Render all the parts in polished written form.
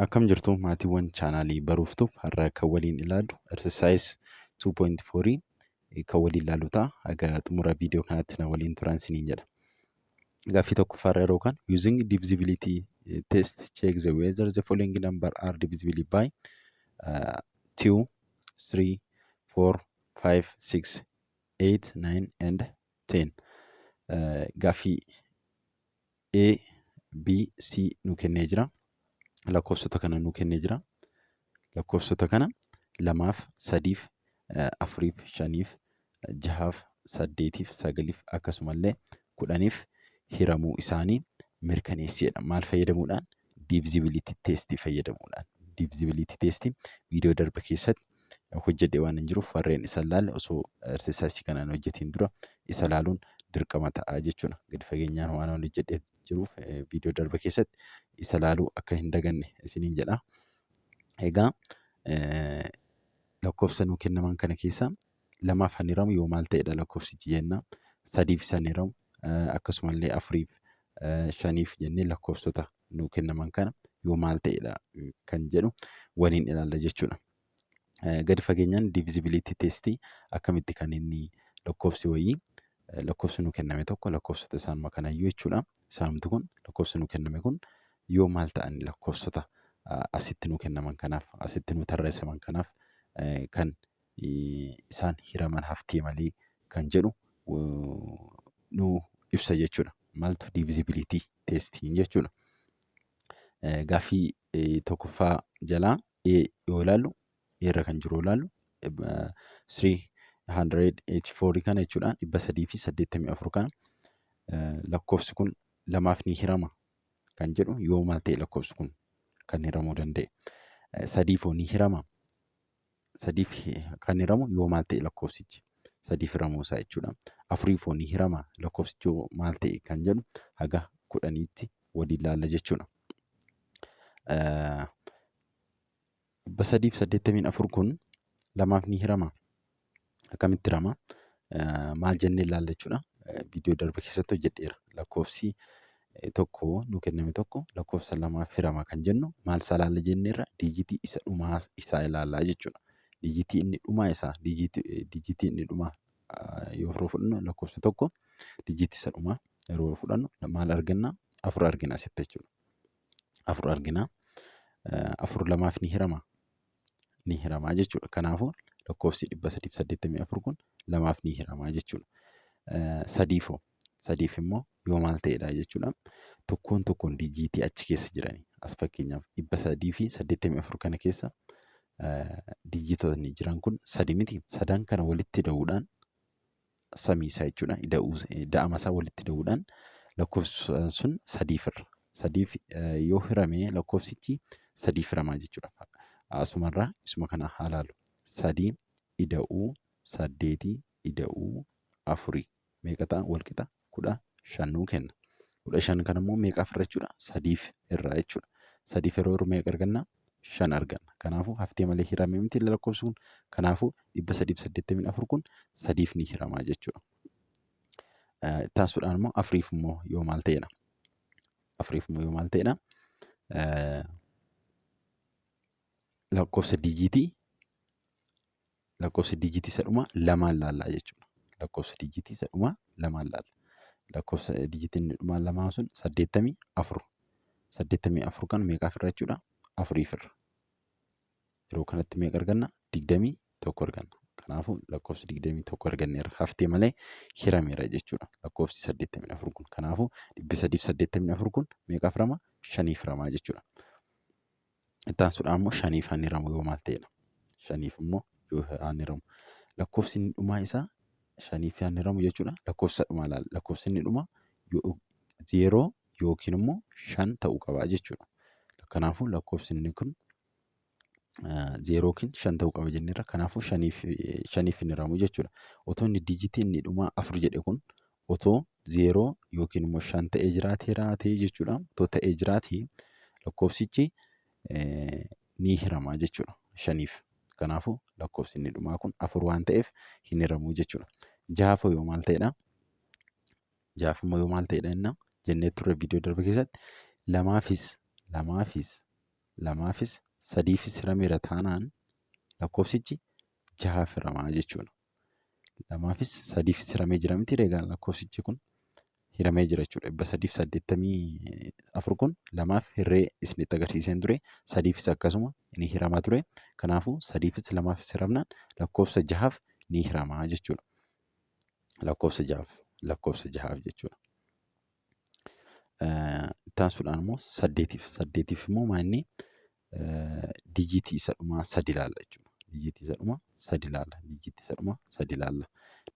Akkam jirtu maatiiwwan chaanaalii Baruuftuu? Har'a kan waliin ilaallu exercise 2.4 kan waliin ilaallu ta'a. Haga xumura viidiyoo kanaatti na waliin turan isiniin jedha. Gaaffii tokkoffaarra yeroo kan using divisibility test, check the whether the following number are divisible by 2, 3, 4, 5, 6, 8, 9 and 10. Gaaffii A, B, C nu kennee jira. Lakkoofsota kana nu kennee jira. Lakkoofsota kana lamaaf, sadiif, afuriif, shaniif, jahaaf, saddeetiif, sagaliif akkasumallee 10f hiramuu isaanii mirkaneessedha. Maal fayyadamuudhaan? Divisibility test fayyadamuudhaan. Divisibility test viidiyoo darbe keessatti hojjedhe waan hin jiruuf, warreen isa laalle osoo exercise kanaan hojjetiin dura isa laaluun dirqama ta'a jechuudha. Gadi fageenyaan waan hojjedhee jiruuf viidiyoo darbe keessatti isa laaluu akka hin daganne isiniin jedha. Egaa lakkoofsa nuu kennaman kana keessaa lamaaf kan hiramu yoo maal ta'edha lakkoofsichi jenna. Sadiif san hiramu, akkasumallee afuriif, shaniif jennee lakkoofsota nuu kennaman kana yoo maal ta'edha kan jedhu waliin ilaalla jechuudha. Gadi fageenyaan divisibility test akkamitti kan inni lakkoofsi wayii, lakkoofsi nuu kenname tokko, lakkoofsota isaanuma kanayyuu jechuudha. Isaanumti kun, lakkoofsi nuu kenname kun yoo maal ta'an lakkoofsota asitti nuu kennaman kanaaf, asitti nuu tarreessaman kanaaf kan isaan hiraman haftee malee kan jedhu nu ibsa jechuudha. Maaltu? Divisibility testiin jechuudha. Gaaffii tokkoffaa jalaa A yoo ilaallu, A irra kan jiru ilaallu, 384 kana jechuudha. 384 kana, lakkoofsi kun lamaaf ni hirama kan jedhu yoo maal ta'e lakkoofsi kun kan hiramuu danda'e? Sadiifoo ni hirama? Sadiif kan hiramu yoo maal ta'e lakkoofsichi? Sadiif hiramuu isaa jechuudha. Afuriifoo ni hirama lakkoofsichi yoo maal ta'e kan jedhu haga 10tti waliin ilaalla jechuudha. 384 kun lamaaf ni hirama. Akkamitti hirama? Maal jennee ilaalla jechuudha. Viidiyoo darbe keessatti hojjedheera. Lakkoofsi tokko nu kenname tokko lakkoofsa lamaaf hirama kan jennu maal isaa ilaalla jenneerra? Diijitii isa dhumaa isaa ilaallaa jechuudha. Diijitii inni dhumaa isaa, diijitii inni dhumaa yoo yeroo fudhannu, lakkoofsa tokko diijitii isa dhumaa yeroo fudhannu maal arganna? Afur argina asitti jechuudha. Afur argina. Afur lamaaf ni hirama. Ni hiramaa jechuudha. Kanaafuu lakkoofsi 384 kun lamaaf ni hiramaa jechuudha. Sadiifoo? Sadiif immoo yoo maal ta'edha jechuudha. Tokkoon tokkoon diijitii achi keessa jiranii, as fakkeenyaaf 384 kana keessa diijitoonni jiran kun sadi miti? Sadan kana walitti da'uudhaan samii isaa jechuudha. Ida'ama isaa walitti da'uudhaan lakkoofsi sun sadiif irra. Sadiif yoo hirame lakkoofsichi sadiif hiramaa jechuudha. Asumarraa isuma kana haa ilaallu. Sadii ida'uu saddeetii ida'uu afurii meeqa ta'a? Wal qixa 15 nuu kenna. 15 kana immoo meeqaaf irra jechuudha? Sadiif irraa jechuudha. Sadiif yeroo hirru meeqa arganna? Shan arganna. Kanaafuu haftee malee hirame miti lakkoofsi kun. Kanaafuu 384 kun sadiif ni hiramaa jechuudha. Itti aansuudhaan immoo afuriif immoo yoo maal ta'edha? Afuriif immoo yoo maal ta'edha? Lakkoofsa diijitii isa dhumaa lamaan laallaa jechuudha. Lakkoofsa diijitii isa dhumaa lamaan laalla. Lakkoofsa diijitii inni dhumaa lamaan sun 84. 84 kan meeqaaf irra jechuudha? Afuriif irra. Yeroo kanatti meeqa arganna? 21 arganna. Kanaafuu lakkoofsi 21 arganneerra. Haftee malee hirameera jechuudha. Lakkoofsi 84 kun. Kanaafuu 384 kun meeqaaf hirama? Shaniif hiramaa jechuudha. Itti aansuudhaan immoo shaniif haa hiramu yoo maal ta'edha? Shaniif immoo yoo haa hiramu. Lakkoofsi inni dhumaa isaa shaniif haa hiramu jechuudha. Lakkoofsa dhumaa ilaalla. Lakkoofsi inni dhumaa zeeroo yookiin immoo shan ta'uu qaba jechuudha. Kanaafuu lakkoofsi inni kun zeeroo yookiin shan ta'uu qaba jenneerra. Kanaafuu shaniif hin hiramu jechuudha. Otoo inni diijitii inni dhumaa afur jedhe kun otoo zeeroo yookiin immoo shan ta'ee jiraateera ta'e jechuudha. Otoo ta'ee jiraate lakkoofsichi ni hirama jechuudha shaniif. Kanaafuu lakkoofsi inni dhumaa kun afur waan ta'eef hin hiramu jechuudha. Jahaafoo yoo maal ta'edha? Jahaaf immoo yoo maal ta'edha jenna jennee turre viidiyoo darbe keessatti. Lamaafis Lamaafis sadiifis hirameera taanaan lakkoofsichi jahaaf hiramaa jechuudha. Lamaafis sadiifis hiramee jira miti egaa lakkoofsichi kun hiramee jira jechuudha. 384 kun lamaaf hirree isinitti agarsiiseen ture. Sadiifis akkasuma ni hiramaa ture. Kanaafuu sadiifis lamaafis hiramnaan lakkoofsa jahaaf ni hiramaa jechuudha. Lakkoofsa jahaaf lakkoofsa jahaaf jechuudha. Itti aansuudhaan immoo saddeetiif saddeetiif immoo maa inni dijiitii isa dhumaa sadi ilaalla jechuudha. Dijiitii isa dhumaa sadi ilaalla. Dijiitii isa dhumaa sadi ilaalla.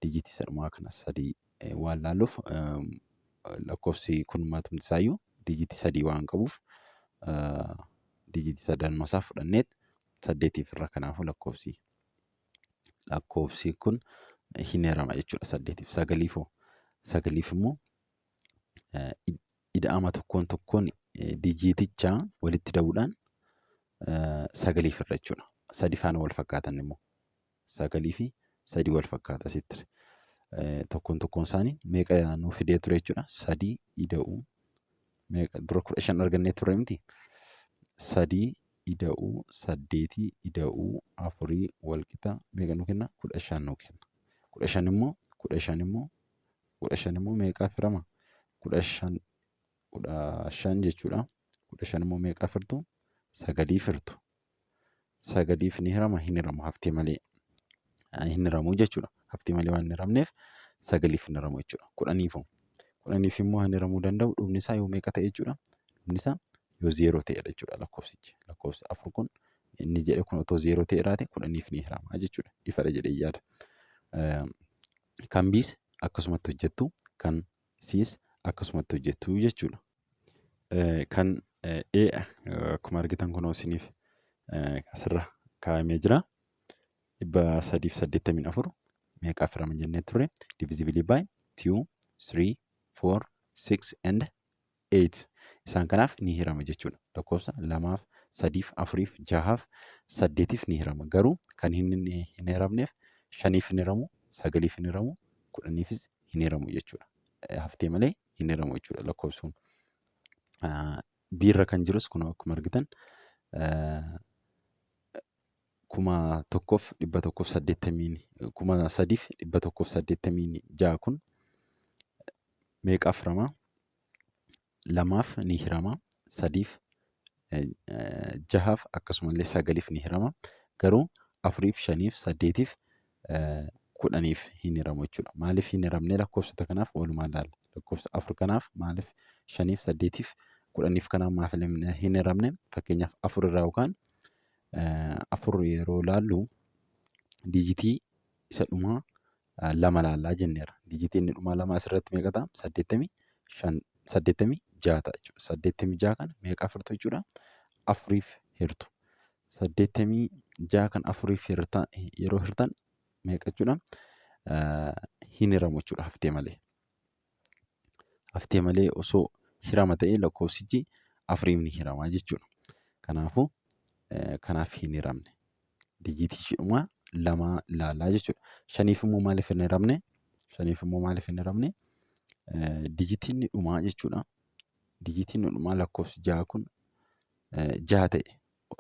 Dijiitii isa dhumaa kana sadi waan laalluuf lakkoofsi kun matumti isaayyuu dijiitii sadii waan qabuuf dijiitii sadanuma isaa fudhanneet saddeetiif irra kanaafuu lakkoofsi lakkoofsi kun hin hirama jechuudha saddeetiif. Sagaliifoo sagaliif immoo ida'ama tokkoon tokkoon dijiitichaa walitti da'uudhaan sagaliif irra jechuudha. Sadi faana wal fakkaatan immoo sagalii fi sadi wal fakkaata asitti. Tokkoon tokkoon isaanii meeqa nuu fidee ture jechuudha. Sadii ida'uu meeqa dura 15 argannee turre miti. Sadii ida'uu saddeetii ida'uu afurii wal qixa meeqa nuu kenna? 15 nuu kenna. 15 immoo 15 immoo 15 immoo meeqaaf hirama? 15 15 jechuudha. 15 immoo meeqaaf hirtu? Sagaliif hirtu. Sagaliif ni hirama hin hiramu haftee malee hin hiramu jechuudha. Haftee malee waan hin hiramneef sagaliif hin hiramu jechuudha. Kudhaniifoo kudhaniif immoo hin hiramuu danda'u dhumni isaa yoo meeqa ta'e jechuudha. Dhumni isaa yoo zeeroo ta'edha jechuudha lakkoofsichi. Lakkoofsi afur kun inni jedhe kun otoo zeeroo ta'e raate kudhaniif ni hirama jechuudha. Ifadha jedhee yaada. Kan B's akkasumatti hojjettu kan C's akkasumatti hojjettu jechuudha. Kan A akkuma argitan kunoo isiniif asirra kaa'amee jira. 384 meeqaaf hirama jennee turre divisibility by 2, 3, 4, 6 and 8 isaan kanaaf ni hirama jechuudha. Lakkoofsa lamaaf, sadiif, afuriif, jahaaf, saddeetiif ni hirama. Garuu kan hin hin hiramneef shaniif hin hiramu, sagaliif hin hiramu, kudhaniifis hin hiramu jechuudha. Haftee malee hin hiramu jechuudha lakkoofsi kun. Biirra kan jirus kun akkuma argitan 1180 3186 kun meeqaaf hirama? Lamaaf ni hirama. Sadiif, jahaaf akkasumallee sagaliif ni hirama. Garuu afuriif, shaniif, saddeetiif, kudhaniif hin hiramu jechuudha. Maaliif hin hiramne lakkoofsota kanaaf walumaa ilaalla. Lakkoofsa afur kanaaf maaliif shaniif, saddeetiif, kudhaniif kanaaf maaf hin hiramne? Fakkeenyaaf afur irraa yookaan afur yeroo ilaallu diijitii isa dhumaa lama laallaa jenneera. Diijitiin inni dhumaa lama asirratti meeqa ta'a? 85 86 ta'a jechuudha. 86 kana meeqaaf hirtu jechuudha? Afuriif hirtu. 86 kan afuriif hirta yeroo hirtan meeqa jechuudha? Hin hiramu jechuudha haftee malee. Haftee malee osoo hirama ta'ee lakkoofsichi afuriif ni hirama jechuudha. Kanaafuu kanaaf hin hiramne. Dijiitii ishiidhumaa lama ilaallaa jechuudha. Shaniif immoo maaliif hin hiramne? Shaniif immoo maaliif hin hiramne? Dijitiin dhumaa jechuudha. Dijitiin dhumaa lakkoofsi ja'a kun ja'a ta'e.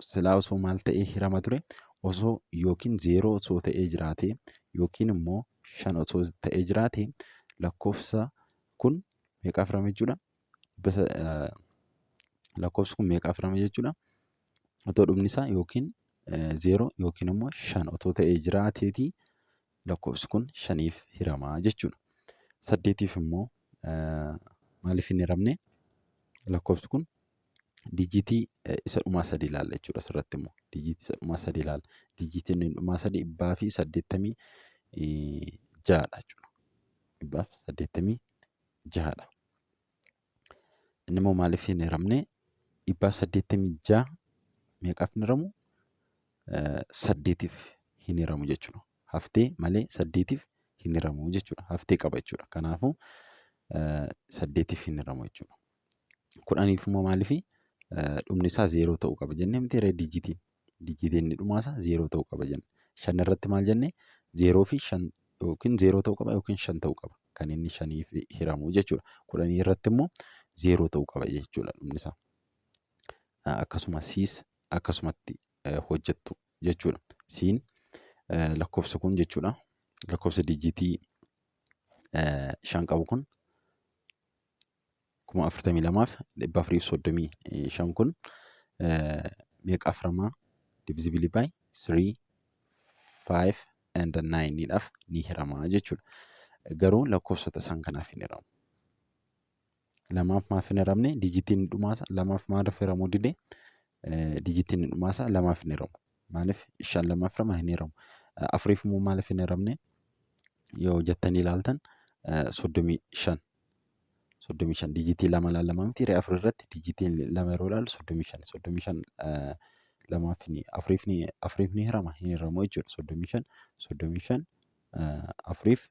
Silaa osoo maal ta'ee hirama ture? Osoo yookiin zeeroo osoo ta'ee jiraate yookiin immoo shan osoo ta'ee jiraate lakkoofsa kun meeqaaf hirama jechuudha? Lakkoofsi kun meeqaaf hirama jechuudha? Otoo dhumni isaa yookiin zeeroo yookiin immoo shan otoo ta'ee jiraateetii lakkoofsi kun shaniif hiramaa jechuudha. Saddeetiif immoo maaliif hin hiramne? Lakkoofsi kun dijiitii isa dhumaa sadii ilaalla jechuudha asirratti immoo. Dijiitii isa dhumaa sadii ilaalla. Dijiitiin inni dhumaa sadii dhibbaa fi saddeettamii ja'adha jechuudha. Dhibbaaf saddeettamii ja'adha. Inni immoo maaliif hin hiramne? 186 meeqaaf hin hiramu? Saddeetiif hin hiramu jechuudha. Haftee malee saddeetiif hin hiramu jechuudha. Haftee qaba jechuudha. Kanaafuu saddeetiif hin hiramu jechuudha. Kudhaniif immoo maaliif dhumni isaa zeeroo ta'uu qaba jennee miti ree dijitiin. Dijitiin inni dhumaa isaa zeeroo ta'uu qaba jenne. Shan irratti maal jenne? Zeeroo fi shan yookiin zeeroo ta'uu qaba yookiin shan ta'uu qaba. Kan inni shaniif hiramu jechuudha. Kudhanii irratti immoo zeeroo ta'uu qaba jechuudha dhumni isaa. Akkasuma siis Akkasumatti hojjettu jechuudha. Siin lakkoofsi kun jechuudha. Lakkoofsa diijitii 5 qabu kun 42,435 kun meeqaaf hiramaa? Divisibility by 3, 5 and 9 dhaaf ni hiramaa jechuudha. Garuu lakkoofsota isaan kanaaf hin hiramu. Lamaaf maaf hin hiramne? Diijitiin dhumaasa lamaaf maaliif hiramuu dide? Diijitiin dhumaasa lamaaf hin hiramu. Maaliif shan lamaaf hirama hin hiramu? Afuriif immoo maaliif hin hiramne? Yoo jettanii ilaaltan 35. 35 diijitii lama ilaallama miti ree? Afur irratti diijitii lama yeroo ilaallu 35. 35 lamaaf ni afuriif ni afuriif ni hirama? Hin hiramu jechuudha. 35, 35 afuriif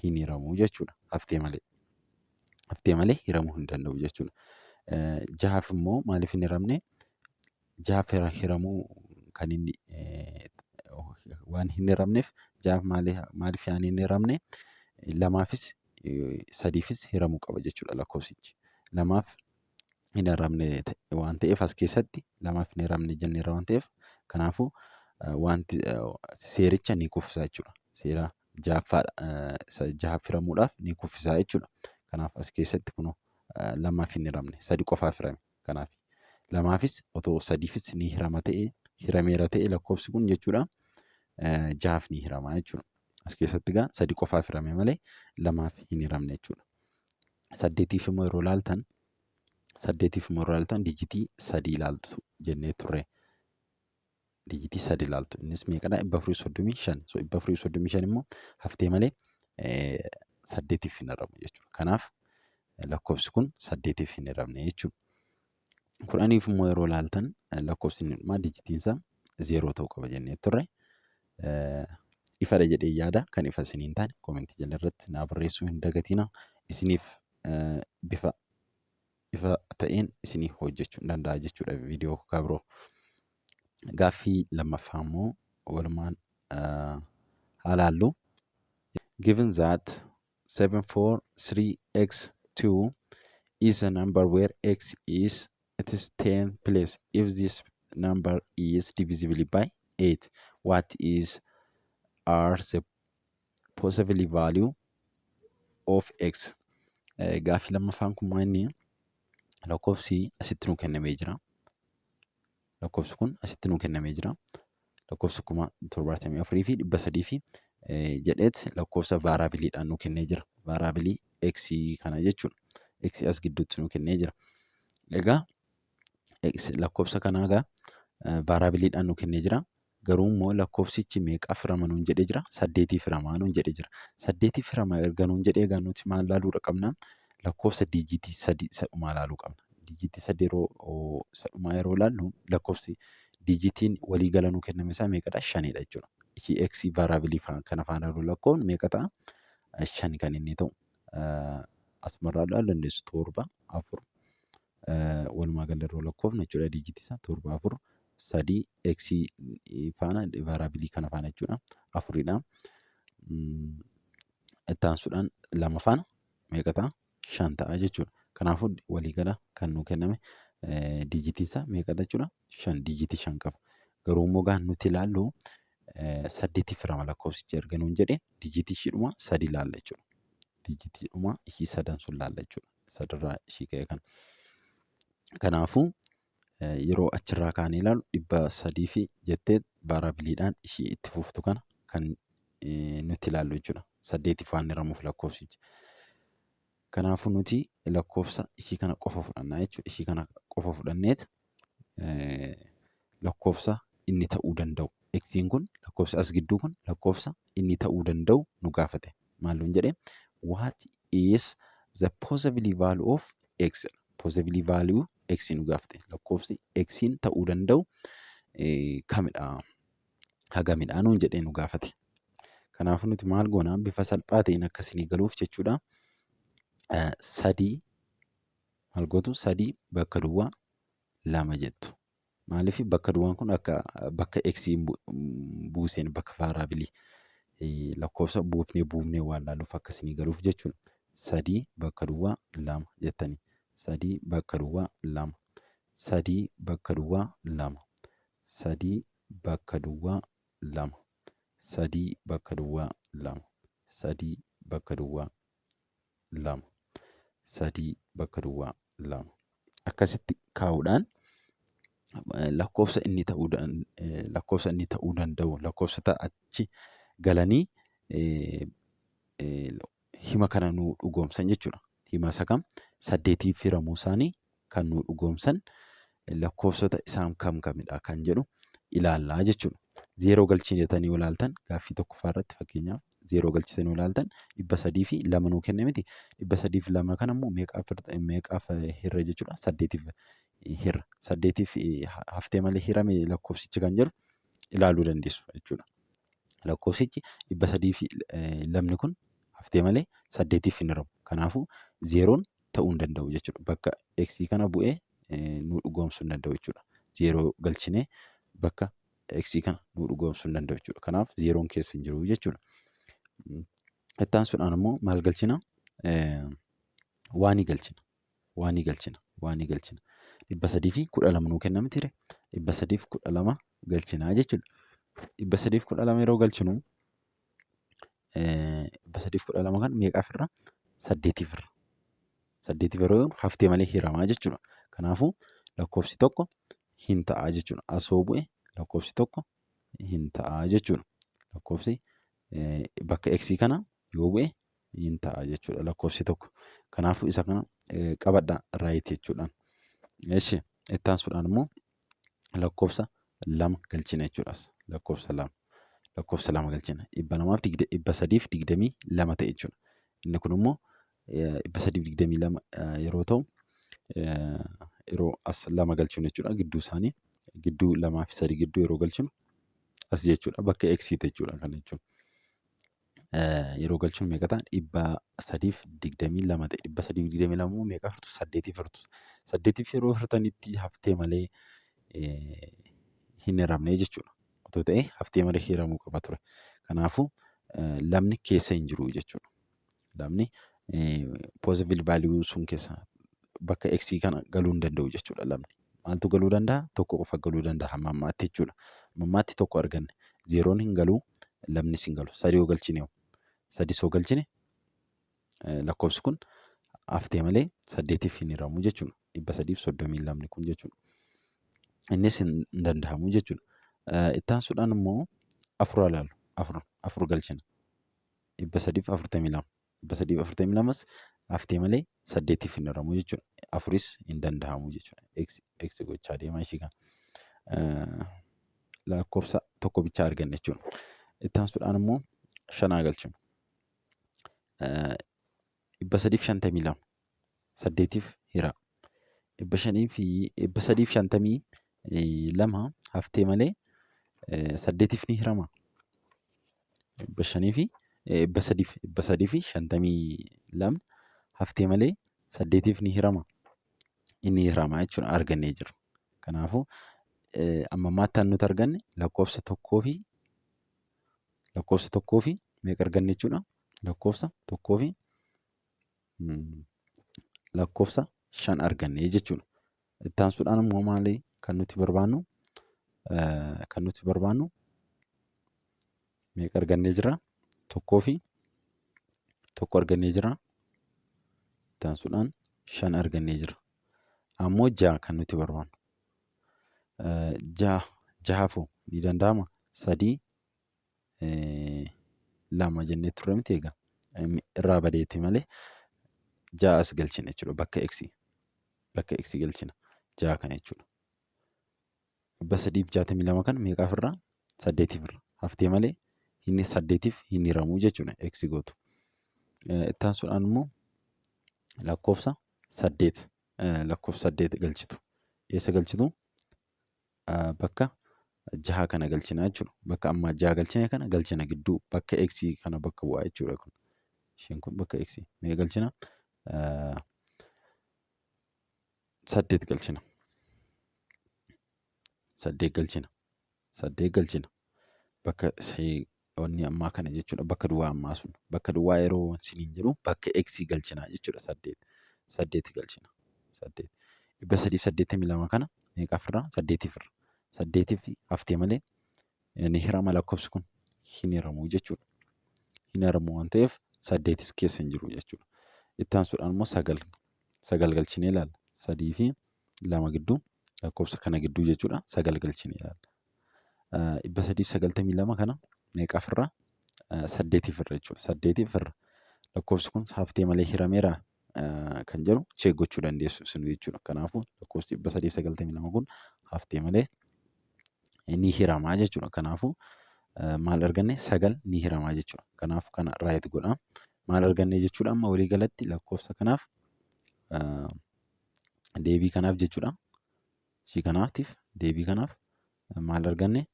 hin hiramu jechuudha. Haftee malee. Haftee malee hiramuu hin danda'u jechuudha. Jahaaf immoo maaliif hin hiramne? Jahaaf hiramuu kan inni waan hin hiramneef, jahaaf maaliif hin hiramne? Lamaafis sadiifis hiramuu qaba jechuudha lakkoofsichi. Lamaaf hin hiramne waan ta'eef, as keessatti lamaaf hin hiramne jenneerra waan ta'eef, kanaafuu wanti seericha ni kuffisa jechuudha. Seera jahaffaadha jahaaf hiramuudhaaf ni kuffisa jechuudha. Kanaaf as keessatti kunoo lamaaf hin hiramne, sadi qofaaf hirame. Kanaaf lamaafis otoo sadiifis ni hirama ta'e, hirameera ta'e lakkoofsi kun jechuudha, jahaaf ni hirama jechuudha. As keessatti egaa sadi qofaaf hirame malee lamaaf hin hiramne jechuudha. Saddeetiif immoo yeroo ilaaltan, saddeetiif immoo yeroo ilaaltan diijitii sadii ilaaltu jennee turre. Diijitii sadi ilaaltu. Innis meeqadha? 435. So 435 immoo haftee malee saddeetiif hin hiramu jechuudha. Kanaaf lakkoofsi kun saddeetiif hin hiramne jechuudha. Kudhaniif immoo yeroo ilaaltan lakkoofsi inni dhumaa diijitiin isaa zeeroo ta'uu qaba jennee turre. Ifadha jedhee yaada. Kan ifa isinii hin taane koomentii jala irratti naa barreessuu hin dagatinaa. Isiniif bifa ifa ta'een isinii hojjechuu hin danda'a jechuudha viidiyoo kan biroo. Gaaffii lammaffaa immoo walumaan haa laallu. Given that 743x2 is a number where x is its 10 place, if this number is divisible by 8, what is are the possible value of x? Gaaffii lammaffaan kun maal inni? Lakkoofsi asitti nu kennamee jira. Lakkoofsi kun asitti nu kennamee jira. Lakkoofsa 74,300 fi jedheet lakkoofsa vaaraabiliidhaan nu kennee jira. Vaaraabilii x kana jechuudha. X as gidduutti nu kennee jira. Egaa lakkoofsa kanaa egaa vaaraabiliidhaan nu kennee jira. Garuu immoo lakkoofsichi meeqaaf hirama nuun jedhee jira? Saddeetiif hiramaa nuun jedhee jira. Saddeetiif hirama erga nuun jedhee, egaa nuti maal ilaaluudha qabna? Lakkoofsa diijitii sadi isa dhumaa ilaaluu qabna. Diijitii sadi yeroo isa dhumaa yeroo ilaallu, lakkoofsi diijitiin walii gala nuu kenname isaa meeqadha? Shanidha jechuudha. Ishii x vaaraabilii kana faana yeroo lakkoofnu meeqa ta'a? Shan kan inni ta'u. Asumarraa ilaaluu dandeessu, torba, afur, walumaa gala yeroo lakkoofnu jechuudha, diijitii isaa torba, afur, sadii, x faana vaaraabilii kana faana jechuudha, afuridha. Itti aansuudhaan lama faana meeqa ta'a? Shan ta'a jechuudha. Kanaafuu waliigala kan nuu kenname diijitiin isaa meeqa jechuudha? Shan, diijitii shan qaba. Garuu immoo gaan nuti ilaallu saddeetiif hirama lakkoofsichi erga nuun jedhe, diijitii ishiidhuma sadi ilaalla jechuudha. Diijitiidhuma ishii sadan sun ilaalla jechuudha. Sadirraa ishii ka'e kana. Kanaafuu yeroo achirraa kaanee ilaalu, 300 fi jettee vaaraabiliidhaan ishii itti fuftu kana kan nuti ilaallu jechuudha. Saddeetiif waan hiramuuf lakkoofsichi. Kanaafuu nuti lakkoofsa ishii kana qofa fudhannaa jechuudha. Ishii kana qofa fudhanneet lakkoofsa inni ta'uu danda'u. Xiin kun, lakkoofsa as gidduu kun, lakkoofsa inni ta'uu danda'u nu gaafate. Maal nuun jedhee? What is the possible value of x? Possible value x nu gaafate. Lakkoofsi xiin ta'uu danda'u kamidha? Hagamidha nuun jedhee nu gaafate. Kanaafuu nuti maal goona? Bifa salphaa ta'een akka isinii galuuf jechuudha. Sadii maal gootu? Sadii bakka duwwaa lama jettu. Maaliif? Bakka duwwaan kun akka bakka x buuseen, bakka vaaraabilii lakkoofsa buufnee buufnee waan laaluuf akka isinii galuuf jechuudha. Sadii bakka duwwaa lama jettanii, sadii bakka duwwaa lama. Sadii bakka duwwaa lama. Sadii bakka duwwaa lama. Sadii bakka duwwaa lama. Sadii bakka duwwaa lama. Sadii bakka duwwaa lama. Akkasitti kaa'uudhaan lakkoofsa inni ta'uu lakkoofsa inni ta'uu danda'u lakkoofsota achi galanii hima kana nuu dhugoomsan jechuudha. Hima isa kam saddeetiif hiramuu isaanii kan nuu dhugoomsan lakkoofsota isaan kam kamidha kan jedhu ilaallaa jechuudha. Zeeroo galchitanii yoo ilaaltan gaaffii tokkoffaa irratti fakkeenyaaf zeeroo galchitanii yoo ilaaltan 302 nuu kenne miti. 302 kana immoo meeqaaf hirra jechuudha? Saddeetiif hirra. Saddeetiif haftee malee hirame lakkoofsichi kan jedhu ilaaluu dandeessu jechuudha. Lakkoofsichi 302 kun haftee malee saddeetiif hin hiramu. Kanaafuu zeeroon ta'uu hin danda'u jechuudha. Bakka x kana bu'ee nu dhugoomsuu hin danda'u jechuudha. Zeeroo galchinee bakka x kana nu dhugoomsuu hin danda'u jechuudha. Kanaaf zeeroon keessa hin jiru jechuudha. Itti aansuudhaan immoo maal galchina? Waanii galchina. Waanii galchina. Waanii galchina. 312 nuu kenna mitiire? 312 galchinaa jechuudha. 312 yeroo galchinu 312 kan meeqaaf irra? Saddeetiif irra. Saddeetiif yeroo yeroo haftee malee hiramaa jechuudha. Kanaafuu lakkoofsi tokko hin ta'a jechuudha. Asoo bu'e lakkoofsi tokko hin ta'a jechuudha. Lakkoofsi bakka x kana yoo bu'e hin ta'a jechuudha lakkoofsi tokko. Kanaafuu isa kana qabadhaa right jechuudhaan. Eshi itti aansuudhaan immoo lakkoofsa lama galchina jechuudha. Lakkoofsa lama. Lakkoofsa lama galchina. 322 ta'e jechuudha. Inni kun immoo 322 yeroo ta'u yeroo as lama galchinu jechuudha gidduu isaanii gidduu lamaa fi sadii gidduu yeroo galchinu as jechuudha bakka x jechuudha kana jechuun. Yeroo galchinu meeqa ta'a? 322 ta'e. 322 immoo meeqa hirtu? Saddeetiif hirtu. Saddeetiif yeroo hirtanitti haftee malee hin hiramne jechuudha. Otoo ta'e haftee malee hiramuu qaba ture. Kanaafuu lamni keessa hin jiru jechuudha. Lamni possible value sun keessa bakka x kana galuu hin danda'u jechuudha lamni. Maaltu galuu danda'a? Tokko qofa galuu danda'a hamma ammaatti jechuudha. Hamma ammaatti tokko arganne. Zeeroon hin galuu, lamnis hin galu. Sadii yoo galchine hoo? Sadis yoo galchine lakkoofsi kun haftee malee saddeetiif hin hiramu jechuudha. 332 kun jechuudha. Innis hin danda'amu jechuudha. Itti aansuudhaan immoo afur ilaalu. Afur afur galchina. 342. 342s haftee malee saddeetiif hin hiramu jechuudha. Afuris hin danda'amu jechuudha. X X gochaa deema ishii kana. Lakkoofsa tokko bichaa arganne jechuudha. Itti aansuudhaan immoo shanaa galchinu. 352 saddeetiif hira. 500 fi 352 haftee malee saddeetiif ni hirama. Dhibba shanii fi dhibba sadiif 352 haftee malee saddeetiif ni hirama. Inni hirama jechuudha argannee jirra. Kanaafuu amma ammaatti kan nuti arganne lakkoofsa tokkoo fi meeqa arganne jechuudha? Lakkoofsa tokkoo fi lakkoofsa shan arganne jechuudha. Itti aansuudhaan immoo maali kan nuti barbaannu? Kan nuti barbaannu meeqa argannee jira? Tokkoo fi tokko argannee jira. Itti aansuudhaan shan argannee jira. Ammoo ja'a kan nuti barbaannu. Ja'a jahaafuu ni danda'ama? Sadii lama jennee turre miti egaa. Irraa badeeti malee ja'a as galchina jechuudha bakka x. Bakka x galchina ja'a kana jechuudha. 362 kana meeqaaf irraa? Saddeetiif irra. Haftee malee inni saddeetiif hin hiramuu jechuudha x gootu. Itti aansuudhaan immoo lakkoofsa saddeet lakkoofsa saddeet galchitu. Eessa galchitu? Bakka jaha kana galchina jechuudha. Bakka amma jaha galchine kana galchina gidduu bakka x kana bakka bu'aa jechuudha kun. Isheen kun bakka x meeqa galchina? Saddeet galchina. Saddeet galchina. Saddeet galchina. Bakka wanni ammaa kana jechuudha. Bakka duwwaa ammaa sun. Bakka duwwaa yeroo isiniin jedhu bakka x galchina jechuudha saddeet. Saddeet galchina. Saddeet. 382 kana meeqaaf irraa? Saddeetiif irra. Saddeetiif haftee malee ni hirama lakkoofsi kun hin hiramu jechuudha. Hin hiramu waan ta'eef saddeetis keessa hin jiru jechuudha. Itti aansuudhaan immoo sagal sagal galchinee ilaalla. Sadii fi lama gidduu lakkoofsa kana gidduu jechuudha. Sagal galchinee ilaalla. 392 kana meeqaaf irraa? Saddeetiif irra jechuudha. Saddeetiif irra. Lakkoofsi kun haftee malee hirameera kan jedhu check gochuu dandeessu isin jechuudha. Kanaafuu lakkoofsi 392 kun haftee malee ni hiramaa jechuudha. Kanaafuu maal arganne? Sagal ni hiramaa jechuudha. Kanaaf kana right godha. Maal arganne jechuudha amma walii galatti lakkoofsa kanaaf, deebii kanaaf jechuudha. Ishii kanaatiif, deebii kanaaf maal arganne?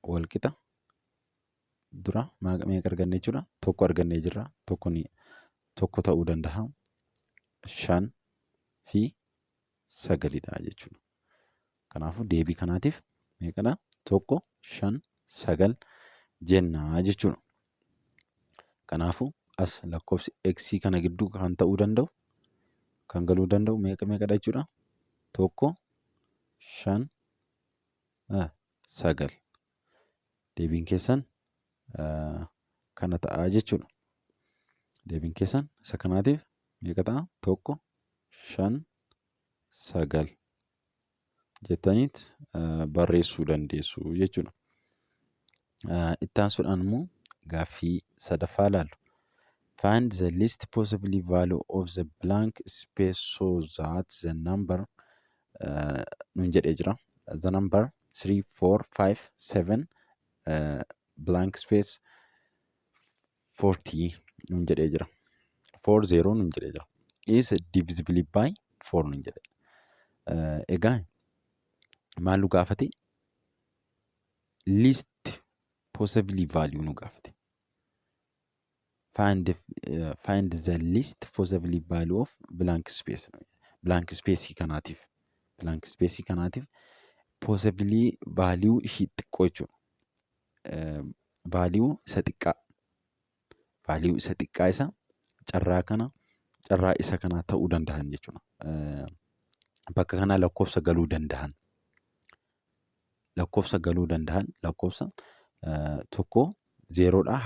Walqixa dura meeqa arganne jechuudha? Tokko argannee jirra. Tokko ni tokko ta'uu danda'a. Shan fi sagalidha jechuudha. Kanaafuu deebii kanaatiif meeqadha? Tokko, shan, sagal jennaa jechuudha. Kanaafuu as lakkoofsi x kana gidduu kan ta'uu danda'u, kan galuu danda'u meeqa meeqadha jechuudha? Tokko, shan, sagal. Deebiin keessan kana ta'a jechuudha. Deebiin keessan isa kanaatiif meeqa ta'a? Tokko, shan, sagal jettaniit barreessuu dandeessu jechuudha. Itti aansuudhaan immoo gaaffii sadaffaa ilaallu. Find the least possible value of the blank space so that the number nuun jedhee jira. The number 3, 4, 5, 7 blank space 40 nuun jedhee jira. 4 0 nuun jedhee jira. Is divisible by 4 nuun jedhe. Egaa maal nu gaafate? Least possible value nu gaafate. Find the least possible value of blank space. Blank space kanaatiif. Blank space kanaatiif possibly value ishii xiqqoo jechuudha. Value isa xiqqaa. Value isa xiqqaa isa carraa kana, carraa isa kanaa ta'uu danda'an jechuudha. Bakka kanaa lakkoofsa galuu danda'an. Lakkoofsa galuu danda'an, lakkoofsa tokko zeeroodhaa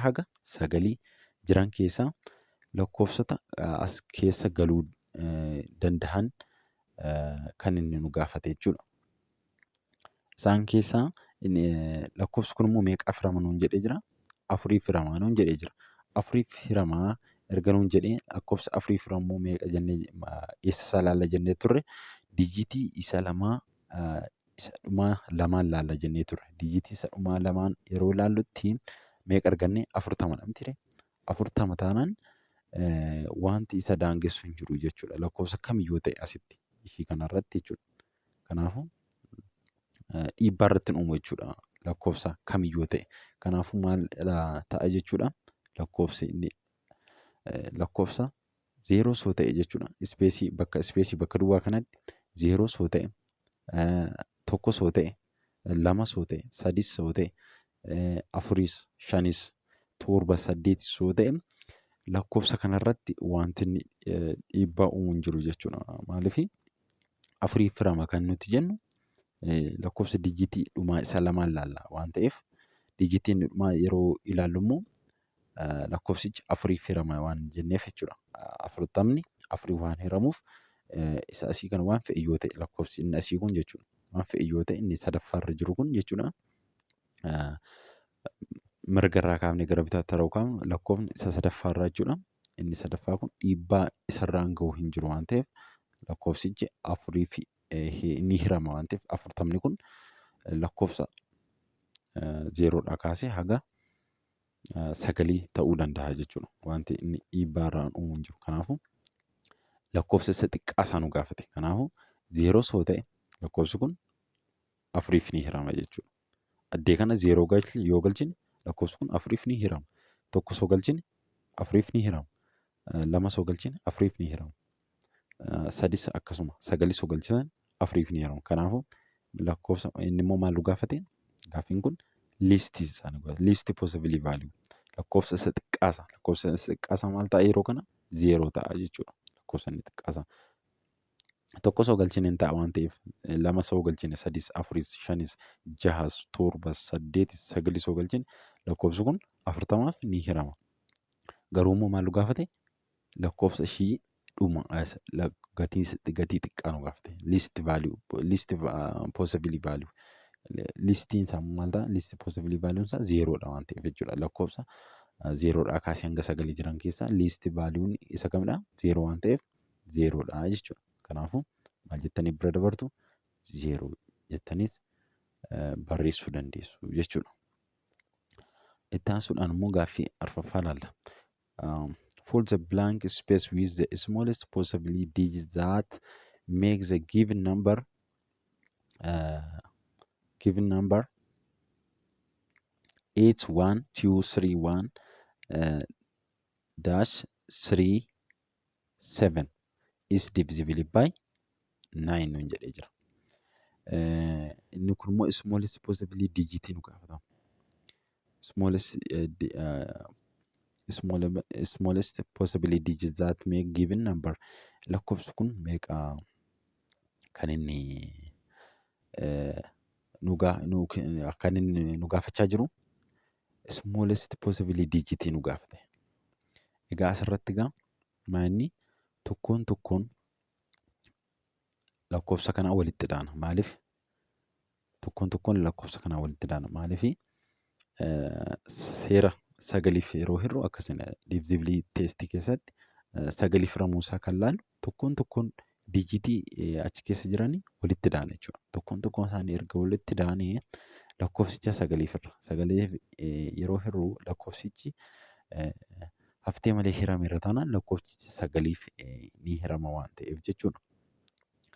haga sagalii jiran keessaa lakkoofsota as keessa galuu danda'an kan inni nu gaafate jechuudha. Isaan keessaa lakkoofsi kun immoo meeqaaf hirama nuun jedhee jira? Afuriif hiramaa nuun jedhee jira. Afuriif hiramaa erga nuun jedhee, lakkoofsa afuriif hiramuu meeqa jennee, eessa isaa ilaalla jennee turre? Dijiitii isa lamaa, isa dhumaa lamaan laalla jennee turre. Dijiitii isa dhumaa lamaan yeroo ilaallutti meeqa arganne? 40dha miti? 40 taanaan wanti isa daangessu hin jiru jechuudha. Lakkoofsa kamiyyuu ta'e asitti ishii kanarratti jechuudha. Kanaafuu dhiibbaa irratti hin uumu jechuudha lakkoofsa kamiyyuu ta'e. Kanaafuu maal ta'a jechuudha? Lakkoofsi inni lakkoofsa zeeroo soo ta'e jechuudha. Space, bakka space, bakka duwwaa kanatti zeeroo soo ta'e, tokko soo ta'e, lama soo ta'e, sadis soo ta'e, afuris, shanis, torba, saddeetis soo ta'e, lakkoofsa kanarratti wanti inni dhiibbaa uumu hin jiru jechuudha. Maaliif? Afuriif hirama kan nuti jennu lakkoofsa dijiitii dhumaa isa lamaan laalla waan ta'eef, dijiitiin dhumaa yeroo ilaallu immoo lakkoofsichi afuriif hirama waan jenneef jechuudha. 40ni afurii waan hiramuuf, isa asii kana waan fe'e yoo ta'e, lakkoofsi inni asii kun jechuudha. Waan fe'e yoo ta'e, inni sadaffaarra jiru kun jechuudha. Mirga irraa kaafnee gara bitaatti yeroo kaafnu, lakkoofni isa sadaffaarraa jechuudha. Inni sadaffaa kun dhiibbaa isarraan gahu hin jiru waan ta'eef, lakkoofsichi afurii fi ni hirama waan ta'eef, 40ni kun lakkoofsa zeeroodhaa kaasee haga sagalii ta'uu danda'a jechuudha. Wanti inni dhiibbaa irraan uumu hin jiru. Kanaafuu lakkoofsa isa xiqqaa isaa nu gaafate. Kanaafuu zeeroos yoo ta'e lakkoofsi kun afuriif ni hirama jechuudha. Addee kana zeeroo yoo galchine lakkoofsi kun afuriif ni hirama. Tokko osoo galchine afuriif ni hirama. Lama osoo galchine afuriif ni hirama. Sadis akkasuma, sagalis osoo galchitan afuriif ni hirama. Kanaafuu lakkoofsa inni immoo maal nu gaafate? Gaaffiin kun least isaa nu gaafate. Least possible value. Lakkoofsa isa xiqqaasa. Lakkoofsa isa xiqqaasa maal ta'a yeroo kana? Zeeroo ta'a jechuudha. Lakkoofsa inni xiqqaasa. Tokko osoo galchine hin ta'a waan ta'eef, lama osoo galchine, sadis, afuris, shanis, jahas, torbas, saddeetis, sagalis osoo galchine lakkoofsi kun 40f ni hirama. Garuu immoo maal nu gaafate? Lakkoofsa ishii dhuma gatii gatii xiqqaa nu gaafate. Least value, least possible value. Leastiin isaa maal ta'a? Least possible value isaa zeeroodha waan ta'eef jechuudha. Lakkoofsa zeeroodhaa kaasee hanga sagalii jiran keessaa least value'n isa kamidha? Zeeroo waan ta'eef zeeroodha jechuudha. Kanaafuu maal jettanii bira dabartu? Zeeroo jettaniis barreessuu dandeessu jechuudha. Itti aansuudhaan immoo gaaffii arfaffaa ilaalla. Fill the blank space with the smallest possible digit that make the given number 8 1 2 3 1 dash 3 7 is divisible by 9 nuun jedhee jira. Inni kun immoo smallest possible digit nu gaafata. Smallest possible digit that make given number, lakkoofsi kun meeqa kan inni nu kan inni nu gaafachaa jiru, smallest possible digit nu gaafate. Egaa asirratti egaa maa inni tokkoon tokkoon lakkoofsa kanaa walitti dhaana. Maaliif tokkoon tokkoon lakkoofsa kanaa walitti dhaana? Maaliif? Seera sagaliif yeroo hirru, akkasuma divisibility testii keessatti sagaliif hiramuu isaa kan laallu, tokkoon tokkoon digitii achi keessa jiranii walitti daana jechuudha. Tokkoon tokkoon isaanii erga walitti daanee lakkoofsicha sagaliif hirra. Sagaliif yeroo hirru lakkoofsichi haftee malee hirameera taanaan lakkoofsichi sagaliif ni hirama waan ta'eef jechuudha.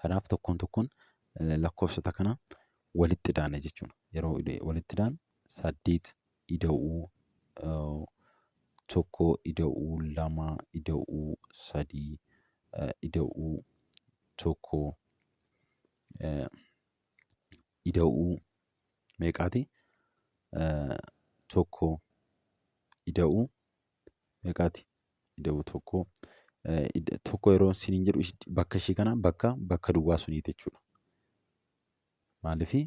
Kanaaf tokkoon tokkoon lakkoofsota kana walitti daana jechuudha. Yeroo walitti daanu saddeet ida'uu tokko ida'uu lama ida'uu sadii ida'uu tokko ida'uu meeqaati? Tokko ida'uu meeqaati? Ida'uu tokko. Tokko yeroo isiniin jedhu bakka ishii kana bakka duwwaa suniiti jechuudha. Maaliifii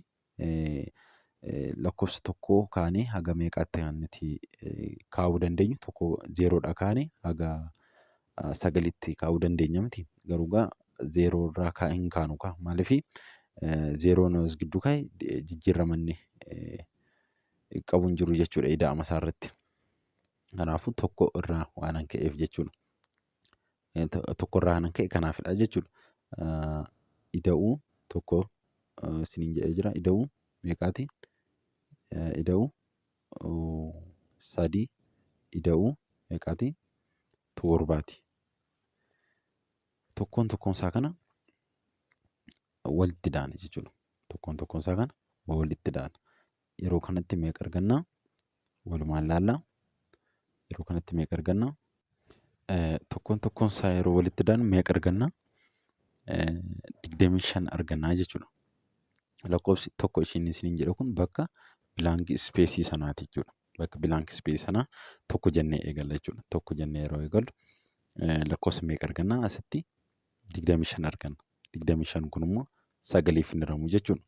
lakkoofsa tokkoo kaanee haga meeqaatti kan nuti kaa'uu dandeenyu? Tokko zeeroodhaa kaanee haga sagalitti kaa'uu dandeenya miti. Garuu egaa zeeroo irraa hin kaanu kaa. Maaliifii zeeroon as gidduu kaa'e jijjiirama inni qabu hin jiru jechuudha ida'ama isaa irratti. Kanaafuu tokko irraa waan ka'eef jechuudha. Tokko irraa kan ka'e kanaafidha jechuudha. Ida'uu tokko isiniin jedhee jira. Ida'uu meeqaati? Ida'uu sadii ida'uu meeqaati? Torbaati. Tokkoon tokkoon isaa kana walitti daana jechuudha. Tokkoon tokkoon isaa kana walitti daana. Yeroo kanatti meeqa argannaa? Walumaan ilaallaa. Yeroo kanatti meeqa argannaa? Tokkoon tokkoon isaa yeroo walitti daanu meeqa argannaa? 25 argannaa jechuudha. Lakkoofsi tokko ishiin isiniin jedhu kun bakka blank spaceii sanaati jechuudha. Bakka blank spaceii sanaa tokko jennee eegalla jechuudha. Tokko jennee yeroo eegallu lakkoofsa meeqa argannaa asitti? 25 arganna. 25 kun immoo sagaliif hin hiramu jechuudha.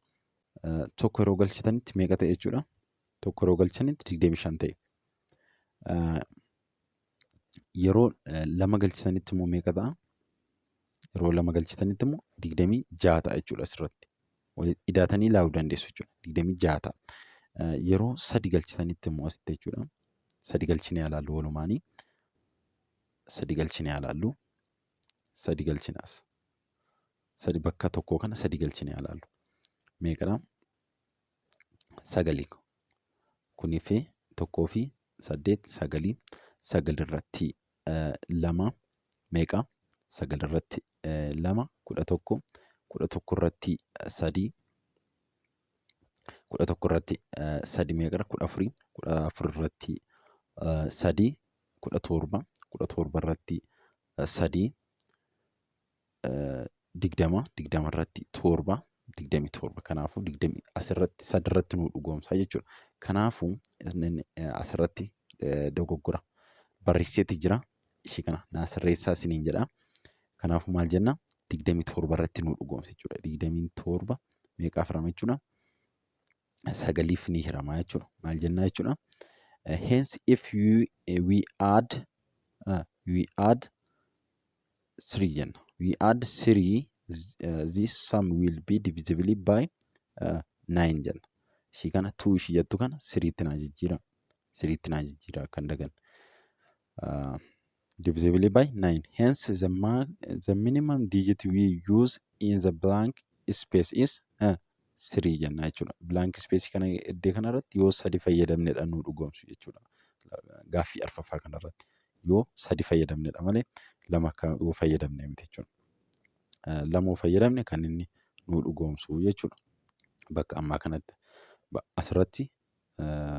Tokko yeroo galchitanitti meeqa ta'e jechuudha? Tokko yeroo galchitanitti 25 ta'e. Yeroo lama galchitanitti immoo meeqa ta'a? Yeroo lama galchitanitti immoo 26 ta'a jechuudha asirratti. Idaatanii ilaaluu dandeessu jechuudha. 26 ta'a. Yeroo sadi galchitanitti immoo asitti jechuudha. Sadi galchinee ilaallu walumaanii. Sadi galchinee ilaallu. Sadi galchinaas. Sadi bakka tokkoo kana sadi galchinee ilaallu. Meeqadha? Sagali. Kunii fi tokkoo fi saddeet sagalii. Sagal irratti lama meeqa? Sagal irratti lama 11. 11 irratti sadii. 11 irratti sadi meeqadha? 14. 14 irratti sadii 17. 17 irratti sadii 20. 20 irratti torba 27. Kanaafuu digdamii asirratti sadirratti nu dhugoomsaa jechuudha. Kanaafuu asirratti dogoggora barreesseeti jira. Ishii kana naa sirreessaa isiniin jedha. Kanaafuu maal jenna? 27 irratti nu dhugoomsa jechuudha. 27 meeqaaf hirama jechuudha? Sagaliif ni hirama jechuudha. Maal jennaa jechuudha? Hence if you, we add we add 3 jenna. We add 3, this sum will be divisibly by 9 jenna. Ishii kana 2 ishii jettu kana 3tti naa jijjiira. 3tti naa jijjiira akka hin daganne. Divisibly by 9. Hence the minimum digit we use in the blank space is 3 jenna jechuudha. Blank space kana iddoo kanarratti yoo sadi fayyadamnedha nu dhugoomsu jechuudha. Gaaffii arfaffaa kanarratti yoo sadi fayyadamnedha malee lama akka yoo fayyadamne miti jechuudha. Lama yoo fayyadamne kan inni nu dhugoomsu jechuudha. Bakka ammaa kanatti asirratti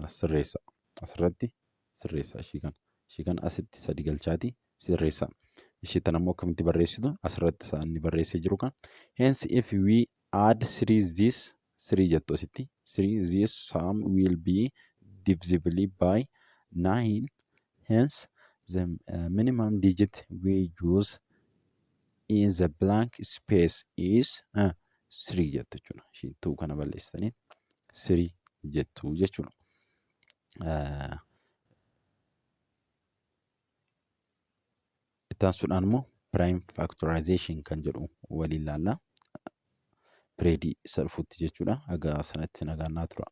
sirreessa. Asirratti sirreessa ishii kana. Ishii kana asitti sadi galchaati sirreessa. Ishii tana immoo akkamitti barreessitu asirratti isaan inni barreessee jiru kan. Hence if we add three, this three jettu asitti, three, this sum will be divisibly by nine. Hence the minimum digit we use in the blank space is three jettu jechuudha. Ishii two kana balleessitanii three jettu jechuudha. Itti aansuudhaan immoo prime factorization kan jedhu waliin ilaalla. Pireedii isa dhufutti jechuudha. Haga sanatti nagaan naa tura.